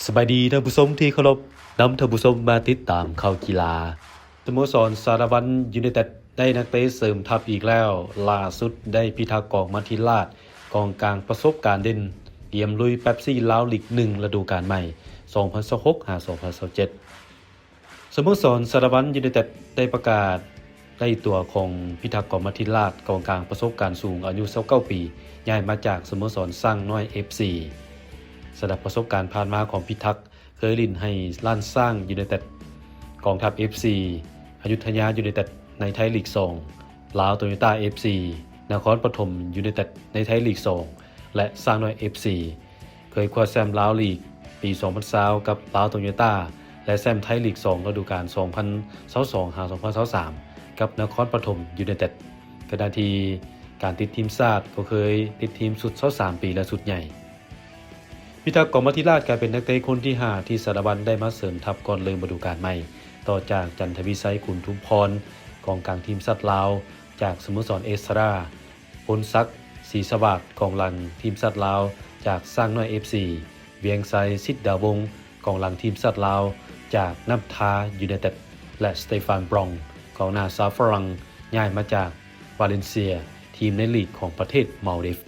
ສະບາຍດີທ່ານຜູ້ຊົມທີ່ເຄົາລົບ, ນຳທ່ານຜູ້ຊົມມາຕິດຕາມຂ່າວກິລາ. ສະໂມສອນສາລະວັນຢູໄນເຕັດໄດ້ນັກເຕະເສີມທັບອີກແລ້ວ, ລ່າສຸດໄດ້ພິທັກ ກອງມະທິລາດ ກອງກາງປະສົບການເດັ່ນ ກຽມລຸຍເປັບຊີລາວລີກໜຶ່ງ ລະດູການໃໝ່ ສອງພັນຊາວຫົກ ຫາ ສອງພັນຊາວເຈັດ. ສະໂມສອນສາລະວັນຢູໄນເຕັດໄດ້ປະກາດໄດ້ຕົວຂອງພິທັກ ກອມມະທິລາດ ກອງກາງປະສົບການສູງ ອາຍຸຊາວເກົ້າປີ ຍ້າຍມາຈາກສະໂມສອນຊ້າງນ້ອຍເອັຟຊີ. ສຳລັບປະສົບການຜ່ານມາຂອງພິທັກ ເຄີຍຫຼິ້ນໃຫ້ລ້ານຊ້າງຢູໄນເຕັດ, ກອງທັບເອັຟຊີ, ອະຍຸດທະຍາຢູໄນເຕັດໃນໄທລີກສອງ, ລາວໂຕໂຍຕ້າເອັຟຊີ, ນະຄອນປະຖົມຢູໄນເຕັດໃນໄທລີກສອງ ແລະ ຊ້າງນ້ອຍເອັຟຊີ. ເຄີຍຄວ້າແຊ້ມລາວລີກປີສອງພັນຊາວກັບລາວໂຕໂຍຕ້າ ແລະ ແຊ້ມໄທລີກສອງລະດູການສອງພັນຊາວສອງ ຫາ ສອງພັນຊາວສາມ ກັບນະຄອນປະຖົມຢູໄນເຕັດ, ຂະນະທີ່ການຕິດທີມຊາດກໍເຄີຍຕິດທີມຊຸດຊາວສາມປີ ແລະ ຊຸດໃຫຍ່. ພິທັກ ກອມມະທິລາດ ກາຍເປັນນັກເຕະຄົນທີຫ້າທີ່ສາລະວັນໄດ້ມາເສີມທັບກ່ອນເລີ່ມລະດູການໃໝ່, ຕໍ່ຈາກ ຈັນທະວິໄຊ ຂຸນທຸມພອນ ກອງກາງທີມຊາດລາວຈາກສະໂມສອນເອສຕາລາ, ພົນສັກ ສີສະຫວາດ ກອງຫຼັງທີມຊາດລາວຈາກຊ້າງນ້ອຍເອັຟຊີ, ວຽງໄຊ ສິດດາວົງ ກອງຫຼັງທີມຊາດລາວຈາກນ້ຳທາຢູໄນເຕັດ ແລະ ສະເຕຟານ ບຣອງ ກອງໜ້າຊາວຝຣັ່ງ ຍ້າຍມາຈາກວາເລັນເຊຍ ທີມໃນລີກຂອງປະເທດມາລດີຟ.